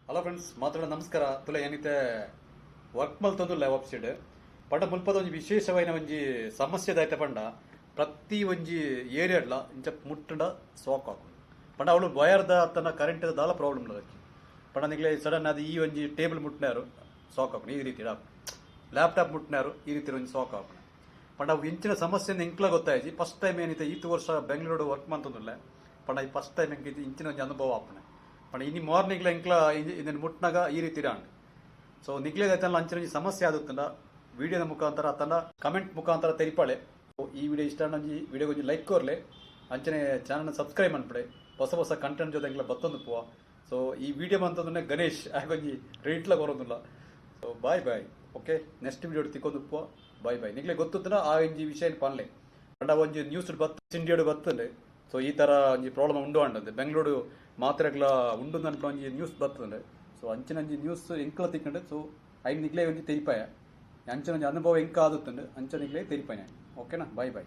Hello friends, ಮಾತ್ರ ನಮಸ್ಕಾರ. ತುಲೆ ಏನಿತ್ತೆ work ಮಲ್ತೊಂದುಲ್ಲೆ ಆಫೀಸ್ಡ್. ಪಂಡ ಮುಲ್ಪದ ಒಂಜಿ ವಿಶೇಷವಾಯಿನ ಒಂಜಿ ಸಮಸ್ಯೆ ದಾಯ್ತ ಪಂಡ, ಪ್ರತಿ ಒಂಜಿ ಏರಿಯಾಡ್ಲ ಇಂಚ ಮುಟ್ಟುಂಡ ಸಾಕ್ ಆಪುಂಡು. ಪಂಡ ಅವಳು ವಯರ್ದ ತನ್ನ ಕರೆಂಟ್ ದಾಲ ಪ್ರಾಬ್ಲಮ್ ಅದಕ್ಕೆ. ಪಂಡ ನಿಗ್ಲೆ ಸಡನ್ ಅದು ಈ ಒಂಜಿ ಟೇಬಲ್ ಮುಟ್ಟಿನಾರು ಸಾಕ್ ಆಪುಂಡು ಈ ರೀತಿ, ಲ್ಯಾಪ್ಟಾಪ್ ಮುಟ್ಟಿನಾರು ಈ ರೀತಿ ಒಂಜಿ ಸಾಕ್ ಆಪುಂಡು. ಪಂಡ ಅವು ಇಂಚಿನ ಸಮಸ್ಯೆ ಎಂಕ್ಲ ಗೊತ್ತಾಯ್ತು. ಫಸ್ಟ್ ಟೈಮ್ ಏನಿತ್ತೆ ಈತ್ ವರ್ಷ ಬೆಂಗಳೂರು ವರ್ಕ್ ಮಂತೊಂದುಲ್ಲೆ, ಪಂಡ ಈ ಫಸ್ಟ್ ಟೈಮ್ ಎಂಕ್ ಇಂಚಿನ ಒಂಜಿ ಅನುಭವ ಆಪುಂಡು. ಪಂಡ ಇನಿ ಮಾರ್ನಿಂಗ್ಲ ಎಂಕ್ಲ ಇದನ್ನು ಮುಟ್ನಾಗ ಈ ರೀತಿ ಆಂಡ್. ಸೊ ನಿಗ್ಲೇ ಐತಲ್ಲ ಅಂಚಿನ ಒಂಜಿ ಸಮಸ್ಯೆ ಆದುತ್ತಂಡ ವಿಡಿಯೋದ ಮುಖಾಂತರ ಅತ್ತಂಡ ಕಮೆಂಟ್ ಮುಖಾಂತರ ತೆರಿಪಾಳೆ. ಈ ವಿಡಿಯೋ ಇಷ್ಟ ಒಂಜಿ ವಿಡಿಯೋ ಒಂಜಿ ಲೈಕ್ ಕೊರ್ಲೆ, ಅಂಚನೆ ಚಾನಲ್ ಸಬ್ಸ್ಕ್ರೈಬ್ ಮನ್ಪಡೆ. ಹೊಸ ಹೊಸ ಕಂಟೆಂಟ್ ಜೊತೆ ಎಂಕ್ಲ ಬತ್ತೊಂದು ಪುವ. ಸೊ ಈ ವಿಡಿಯೋ ಮಂತಂದ್ರೆ ಗಣೇಶ್ ಆಗೊಂಜಿ ರೇಟ್ಲ ಬರೋದಿಲ್ಲ. So bye bye, okay, next video ತಿಕ್ಕೊಂದು ಪುವ. Bye bye. ನಿಗ್ಲೆ ಗೊತ್ತುತ್ತನ ಆ ಒಂಜಿ ವಿಷಯ ಪನ್ಲೆ. ಪಂಡ ಒಂಜಿ ನ್ಯೂಸ್ ಬತ್ ಇಂಡಿಯಾಡು ಬತ್ತಂಡೆ. ಸೊ ಈ ತರ ಒಂಜಿ ಪ್ರಾಬ್ಲಮ್ ಉಂಡು ಅಂಡಂದೆ, ಬೆಂಗಳೂರು ಮಾತ್ರೆಗ್ಲ ಉಂಡು ಅನ್ಪುನ ಒಂಜಿ ನ್ಯೂಸ್ ಬತ್ತಂಡೆ. ಸೊ ಅಂಚಿನ ಒಂಜಿ ನ್ಯೂಸ್ ಎಂಕ್ಲ ತಿಕ್ಕಂಡೆ. ಸೊ ಐನ್ ನಿಗ್ಲೆ ಒಂಜಿ ತೆರಿಪಾಯ. ಅಂಚಿನ ಒಂಜಿ ಅನುಭವ ಎಂಕ ಆದುತ್ತಂಡೆ, ಅಂಚ ನಿಗ್ಲೆ ತೆರಿಪಾಯ. ಓಕೆನಾ? Bye boy.